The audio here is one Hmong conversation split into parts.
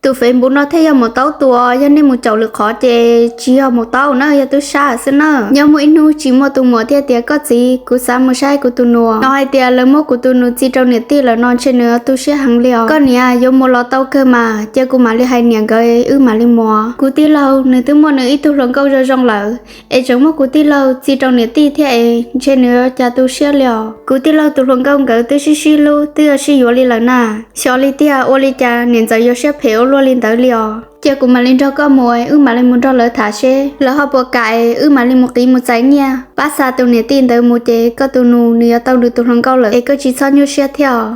Tus Facebook no thiaj yog Maum Taub tus, yog nej mus caum lwm qhov ces tsis yog Maum Taub na, yog tub sab xwb na. Nyob muaj ib hnub Tsis Muaj tus muam thiaj tias, koj txiv, kuv xav mus saib kuv tus nus. Hnov hais tias lawv muab kuv tus nus txi rau niam tij lawm no ntshe nws tu siab heev li os. Koj niam, yuav mus los tau kawg mas, cia kuv mam li hais niam nkawd wb mam li mus. Kuv tij laug nws twb muaj nws ib tug hluas nkauj zoo zoo lawm, es tseem muab kuv tij laug txi rau niam tij thiab es ntshe nws yuav cas tu siab li os. Kuv tij laug tus hluas nkauj nkawd twb sib sib hlub twb yuav sib yuav li lawm na. Xyov li tiag ua li cas niam ntxawm yuav siab phem ua luaj li ntawd li os. Cia kuv mam li nrog koj mus, wb mam li mus nrog lawv tham seb lawv ho puas kam es wb mam li mus qiv mus txais nyiaj pab xa tus niam tij ntawd mus ces koj tus nus nws yuav tau nws tus hluas nkauj lawm es koj tsis txhob nyuaj siab thiab os.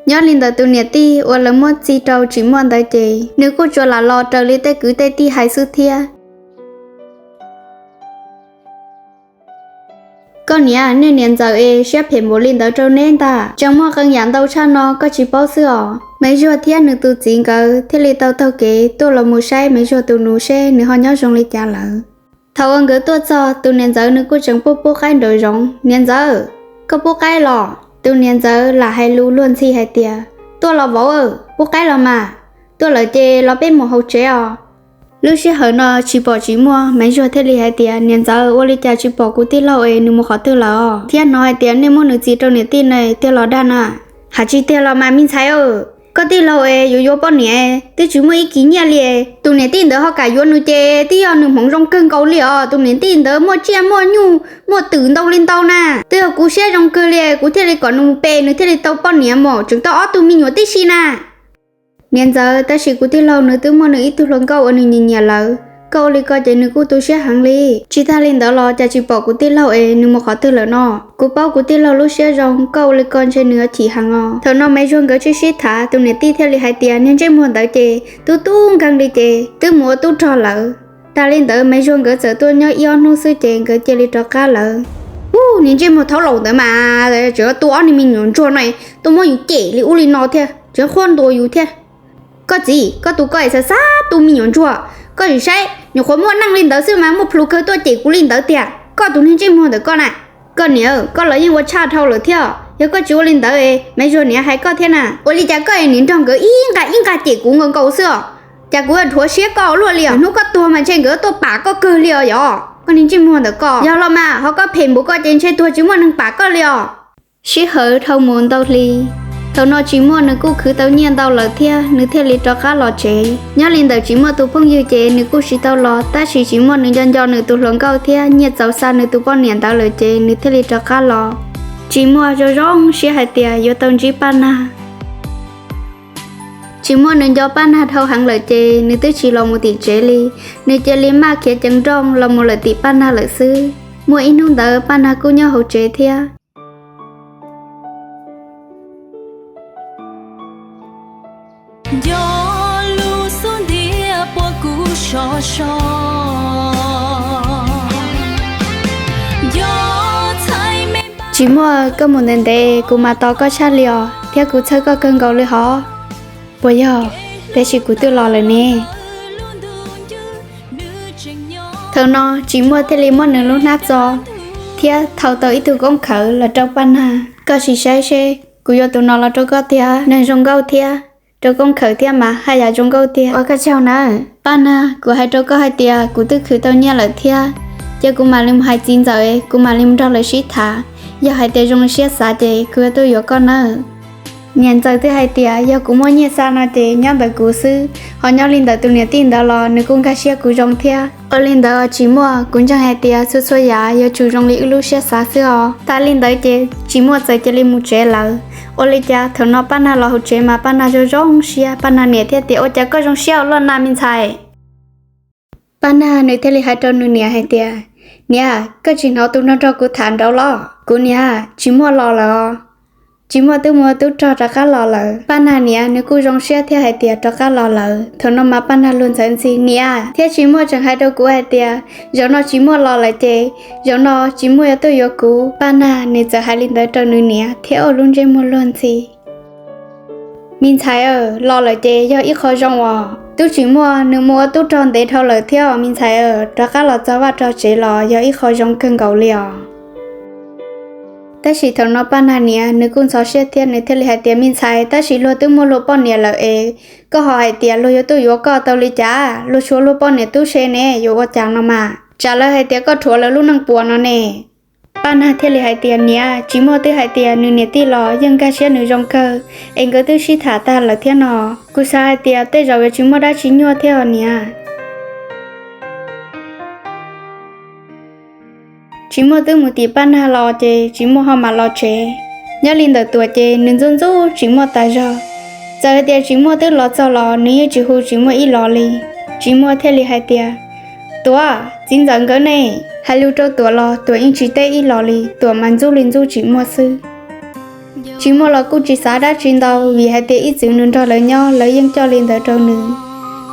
Nyob li ntawd tus niam tij uas lawv muab txi rau Tsis Muaj ntawd ces nws kuj tsuas lam los raws li tej kwv tej tij hais xwb thiab. Koj niam, nej niam ntxawm es siab phem npaum li ntawd rau neb ntag, tseem muaj qee yam ntau tshaj no koj tsis paub xwb os. Maiv Zuag thiab nws tus txiv nkawd thiaj li tau taug kev tuaj los mus saib Maiv Zuag tus nus seb nws ho nyob zoo li cas lawm. Thaum uas nkawd tuaj txog, tus niam ntxawm nws kuj tseem pub pub qaib nraum zoov. Niam ntxawm, koj pub qaib los? Tus niam ntxawm lam hais lus luag ntxhi hais tias, tuaj los vauv, pub qaib los mas, tuaj lawm ces los peb mus hauv tsev os. Lub sij hawm no tsis pom Tsis Muaj, Maiv Zuag thiaj li hais tias, niam ntxawm, ua li cas tsis pom kuv tij laug es nws mus qhov twg lawm os? Thiab hnov hais tias nej muab nws txi rau niam tij ne, tiag los dag na? Hais tsis tiag los mas me ntxhais, koj tij laug es yuav yuav poj niam twb tsis muaj ib kis nyiaj li, tus niam tij ntawd ho kam yuav nws ces twb yog nws hmoov zoo kawg nkaus li os. Tus niam tij ntawd muaj tsiaj muaj nyuj muaj twm ntau li ntau na, twb yog kuv siab zoo kawg li kuv thiaj li kom nws mus pe nws thiaj li tau poj niam mas tseem tau ob tug me nyuam tib si na. Niam ntxawm, tab sis kuv tij laug nws twb muaj nws ib tug hluas nkauj uas nws nyiam nyiam lawm, koj ua li ko ces nws kuj tu siab heev li. Tsis tag li ntawd los cas tsis pom kuv tij laug es nws mus qhov twg lawm no? Kuv paub kuv tij laug lub siab zoo, koj ua li ko ntshe nws yuav chim heev os. Thaum no Maiv Zuag nkawd sib sib tham, tus niam tij thiaj li hais tias, niag ntsej muag ntawd ces tub tub nkeeg li ces twb mus ua tub rog lawm. Tas li ntawd Maiv Zuag nkawd txawm tuaj nyob ib ob hnub xwb ces nkawd cia li rov qab lawm. Ub, niag ntsej muag thaub laus ntawd mas tseem tu ob niag me nyuam ntsuag no, tuaj muab yus cem li ub li no thiab, tseem qhuab ntuas yus thiab. Koj txiv, koj tus koj es xav xav tu me nyuam ntsuag, koj sim saib nyuam qhuav muaj neej li ntawd xwb mas muaj plhus kawg tuaj cem kuv li ntawd tiag. Koj tus niag ntsej muag ntawm koj na. Koj niam, koj los yeej ua tshaj dhau lawm thiab, yog koj tsis ua li ntawd es Maiv Zuag niam hais koj thiab na. Ua li cas koj es niam nrog nkawd ib nqa ib nqa cem kuv nkaus nkaus xwb os? Cas kuv yuav dhuav siab koj ua luaj li os? Hnub koj tuag mas ntshe nkawd tuaj pam koj kawg li os yog? Koj niag ntsej muag ntawm koj, yog los mas ho koj phem npaum koj ces ntshe tuag tsis muaj neeg pam koj li os. Sij hawm dhau mus ntau hli, thaum no Tsis Muaj nws kuj khwv tau nyiaj ntau lawm thiab nws thiaj li rov qab los tsev. Nyob li ntawm Tsis Muaj tus phooj ywg ces nws kuj tsis tau los, tab sis Tsis Muaj nws nco nco nws tus hluas nkauj thiab nyiaj txaus xa nws tus poj niam ntawd lawm ces nws thiaj li rov qab los. Tsis Muaj zoo zoo siab hais tias yuav tau ntsib Paj Nag. Tsis Muaj nws nco Paj Nag dhau heev lawm ces nws twb tsis los mus tim tsev li, nws cia li maj khiav ceev nrooj los mus lawm tim Paj Nag lawm xwb. Muaj ib hnub ntawd Paj Nag kuj nyob hauv tsev thiab. Tsis Muaj, koj mus ntev ntev kuv mas tos koj tshaj li os, thiab kuv txhawj koj kawg nkaus li hov. Puas yog? Tab sis kuv twb los lawm ne. Thaum no Tsis Muaj thiaj li muab nws lub hnab txo thiab thau tau ib tug koob khawv los rau Paj Nag. Koj sim saib seb, kuv yuav tus no los rau koj tiag, neeg zoo nkauj thiab, rau koob khawv thiab mas haj yam zoo nkauj tiag. Ua koj tsaug nawb Paj Nag, kuv hais rau koj hais tias kuv twb khwv tau nyiaj lawm thiab, ces kuv mam li mus hais txiv ntxawm, kuv mam li mus nrog lawv sib tham, yog hais tias zoo siab xav ces kuv yuav tuaj yuav koj nawb. Niam ntxawm twb hais tias yog kuv muaj nyiaj xa no ces nyob ntawm kuv xwb, ho nyob li ntawm tus niam tij ntawd los nws kuj nkag siab kuv zoo thiab. Ua li ntawd Tsis Muaj, kuv ntseeg hais tias txhua txhua yam yuav tsum zoo li wb lub siab xav xwb os. Tas li ntawd ces Tsis Muaj txawm cia li mus tsev lawm. Ua li cas thaum no Paj Nag los hauv tsev mas Paj Nag zoo zoo siab, Paj Nag niam thiaj tias, ua cas koj zoo siab ua luaj na me ntxhais? Paj Nag nws thiaj li hais rau nws niam hais tias, niam, koj tsis hnov tus nraug nrog kuv tham nraud los? Kuv niam, Tsis Muaj los lawm os. Tsis Muaj twb mus ua tub rog rov qab los lawm. Paj Nag niam nws kuj zoo siab thiab hais tias rov qab los lawm. Thaum no mas Paj Nag luag ntxhawv ntxhi, niam, thiab Tsis Muaj tseem hais rau kuv hais tias zaum no Tsis Muaj los lawm ces zaum no Tsis Muaj yuav tuaj yuav kuv. Paj Nag nws txawm hais li ntawd rau nws niam thiab ua lub ntsej muag luag ntxhi. Me ntxhais, los lawm ces yog ib qho zoo os. Tub Tsis Muaj nws mus ua tub rog ntev dhau lawm thiab os me ntxhais, rov qab los txog vaj txog tsev los yog ib qho zoo kawg nkaus li os. Tab sis thaum no Paj Nag niam nws kuj ntxhov siab thiab, nws thiaj li hais tias, Me ntxhais, tab sis luag twb muaj luag poj niam lawm es koj ho hais tias luag yuav tuaj yuav koj tau li cas? Luag tshuav luag poj niam tub se ne, yuav ua cas no mas? Tsam lawv hais tias koj rhuav lawv lub neej puas no ne. Paj Nag thiaj li hais tias, Niam, Tsis Muaj twb hais tias nws niam tij los yeej nkag siab nws zoo kawg, es nkawd twb sib tham tag lawm thiab no. Kuv xav hais tias tej zaum yuav tsis muaj dab tsi nyuaj thiab os niam. Tsis Muaj twb mus tim Paj Nag los ces Tsis Muaj ho mam los tsev. Nyob li ntawm Tuam ces nws ntxub ntxub Tsis Muaj tas zog. Txawm hais tias Tsis Muaj twb los txog los nws yeej tsis hu Tsis Muaj ib los li. Tsis Muaj thiaj li hais tias, Tuam, txiv ntxawm nkawd ne? Hais lus rau Tuam los Tuam yeej tsis teb ib los li, Tuam mas ntxub li ntxub Tsis Muaj xwb. Tsis Muaj los kuj tsis xav dab tsi ntau, vim hais tias ib txwm nws nrog lawv nyob lawv yeej coj li ntawd rau nws.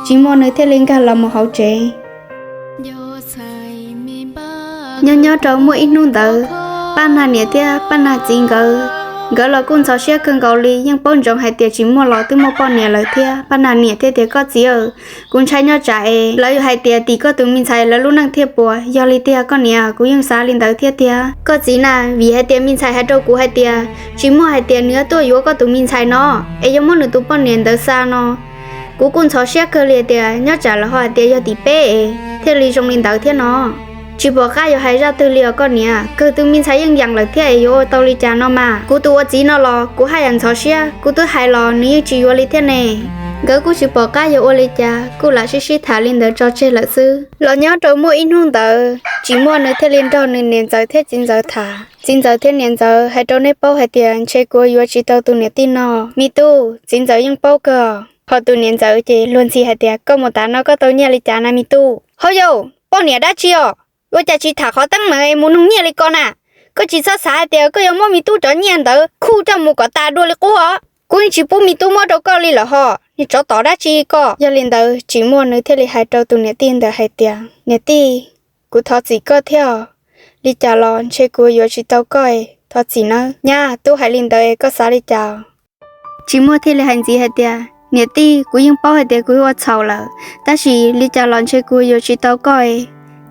Tsis Muaj nws thiaj li nkag los mus hauv tsev. Nyob nyob rau muaj ib hnub ntawd, Paj Nag niam thiab Paj Nag txiv nkawd, nkawd los kuj ntxhov siab kawg nkaus li, yeej paub ntsoov hais tias Tsis Muaj los twb muaj poj niam lawm thiab. Paj Nag niam thiaj tias, Koj txiv aw, kuv ntshai nyob tsam es lawv yuav hais tias tim koj tus me ntxhais lawv lub neej thiaj puas. Yog li tiag koj niam, kuv yeej xav li ntawd thiab tiag koj txiv na, vim hais tias me ntxhais hais rau kuv hais tias Tsis Muaj hais tias nws yuav tuaj yuav koj tus me ntxhais no, es yuav muab nws tus poj niam ntawd xa no. Kuv kuj ntxhov siab kawg li tias nyob tsam lawv ho hais tias yog tim peb es thiaj li zoo li ntawd thiab no. Tsis pom qab yuav hais zaj twg li os koj niam, kawg tus me ntxhais yeej yeem lawm thiab es yuav ua tau li cas no mas. Kuv tus ua txiv no los kuv haj yam ntxhov siab, kuv twb hais los nws yeej tsis yuav li thiab ne. Nkawd kuj tsis pom qab yuav ua li cas, kuj lam sib sib tham li ntawd tso tseg lawm xwb. Los nyob rau muaj ib hnub ntawd Tsis Muaj nws thiaj li nrog nws niam ntxawm thiab txiv ntxawm tham. Txiv ntxawm thiab niam ntxawm, hais rau nej paub hais tias ntshe kuv yuav tsis tau tus niam tij no. Me tub, txiv ntxawm yeej paub kawg. Ho tus niam ntxawm ces luag ntxhi hais tias, Koj mus tav no koj tau nyiaj li cas na me tub? Hauj yau, poj niam dab tsi os? Ua cas tsis tham qhov teeb meem es mus nug nyiaj li ko na? Koj tsis txhob xav hais tias koj yuav muab me tub cov nyiaj ntawd khuj coj mus kom tas dua li qub os. Kuv yeej tsis pub me tub muab rau koj li lawm ho, niag tsov tom dab tsi koj. Yog li ntawd Tsis Muaj nws thiaj li hais rau tus niam tij ntawd hais tias, Niam tij, kuv thov txim koj thiab os. Li cas los ntshe kuv yuav tsis tau koj, thov txim nawb. Nyab, tub hais li ntawd es koj xav li cas? Tsis Muaj thiaj li hais ntxiv hais tias, Niam tij, kuv yeej paub hais tias kuv ua txhaum lawm, tab sis li cas los ntshe kuv yuav tsis tau koj.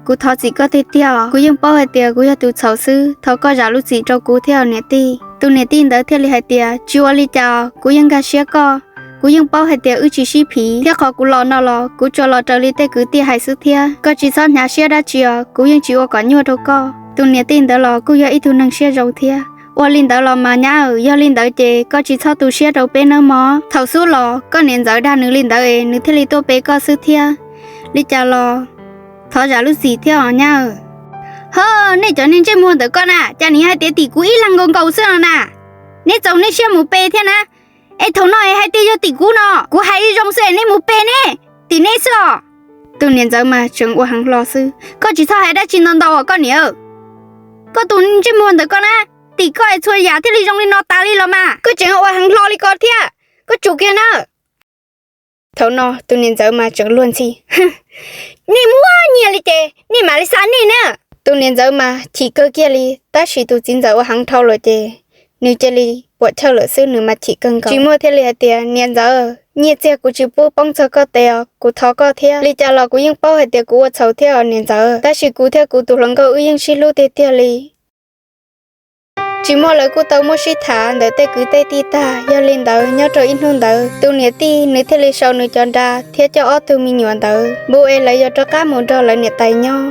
Kuv thov txim koj tiag tiag os, kuv yeej paub hais tias kuv yog tus txhaum xwb, thov koj zam lub txim rau kuv thiab niam tij. Tus niam tij ntawd thiaj li hais tias, Tsis ua li cas, kuv yeej nkag siab koj. Kuv yeej paub hais tias wb tsis sib phiv, thiab qhov kuv los no los kuv tsuas los raws li tej kwv tij hais xwb thiab. Koj tsis txhob hnyav siab dab tsi os, kuv yeej tsis ua kom nyuaj rau koj. Tus niam tij ntawd los kuj yog ib tug neeg siab zoo thiab. Ua li ntawd los mas nyab, yog li ntawd ces koj tsis txhob tu siab rau peb nawb mog. Thaum xub los koj niam ntxawm dag nws li ntawd es nws thiaj li tuaj pe koj xwb thiab. Li cas los thov zam lub txim thiab os nyab. Ho, nej cov niag ntsej muag ntawm koj na, cas nws hais tias tim kuv ib leeg nkaus nkaus xwb no na? Nej txaus nej siab mus pe thiab na. Es thaum no es hais tias yog tim kuv no, kuv hais zoo xwb es nej mus pe ne, tim nej xwb os. Tus niam ntxawm mas tseem ua heev hlo xwb. Koj tsis txhob hais dab tsi ntau ntau os koj niam. Koj tus ntsej muag ntawm koj na, tim koj es txhua yam thiaj li zoo li no tas li los mas. Koj tseem ua heev hlo li ko thiab, koj tsum kiag na. Thaum no tus niam ntxawm mas tseem luag ntxhi, Nej muaj nyiaj li ces nej mam li xa nej na. Tus niam ntxawm mas chim kawg kiag li, tab sis tus txiv ntxawm ua heev dhau lawm ces nws cia li puam chawj lawm xwb, nws mas chim kawg nkaus. Tsis Muaj thiaj li hais tias, Niam ntxawm, nyiaj txiag kuv tsis pub poob txog koj tes os, kuv thov koj thiab. Li cas los kuv yeej paub hais tias kuv ua txhaum thiab os niam ntxawm, tab sis kuv thiab kuv tus hluas nkauj wb yeej sib hlub tiag tiag li. Tsis Muaj lawv kuj tau muab sib tham ntawm tej kwv tej tij tag. Yog li ntawd nyob rau ib hnub ntawd tus niam tij nws thiaj li sau nws cov nra thiab coj ob tug me nyuam ntawd npu es lawv yuav rov qab mus nrog lawv niam tais nyob.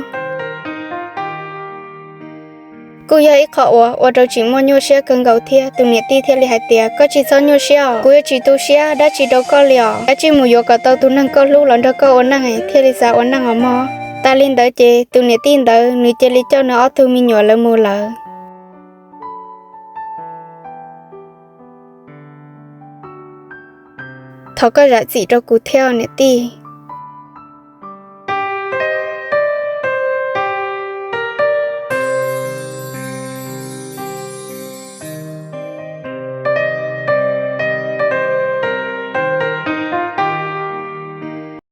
Kuj yog ib qho uas ua rau Tsis Muaj nyuaj siab kawg nkaus thiab. Tus niam tij thiaj li hais tias, Koj tsis txhob nyuaj siab os, kuv yuav tsis tu siab dab tsi rau koj li os. Kav tsij mus yuav kom tau tus neeg koj hlub los nrog koj ua neej thiaj li xav ua neej os mog. Tas li ntawd ces tus niam tij ntawd nws cia li coj nws ob tug me nyuam lawv mus lawm. Thov koj zam txim rau kuv thiab niam tij.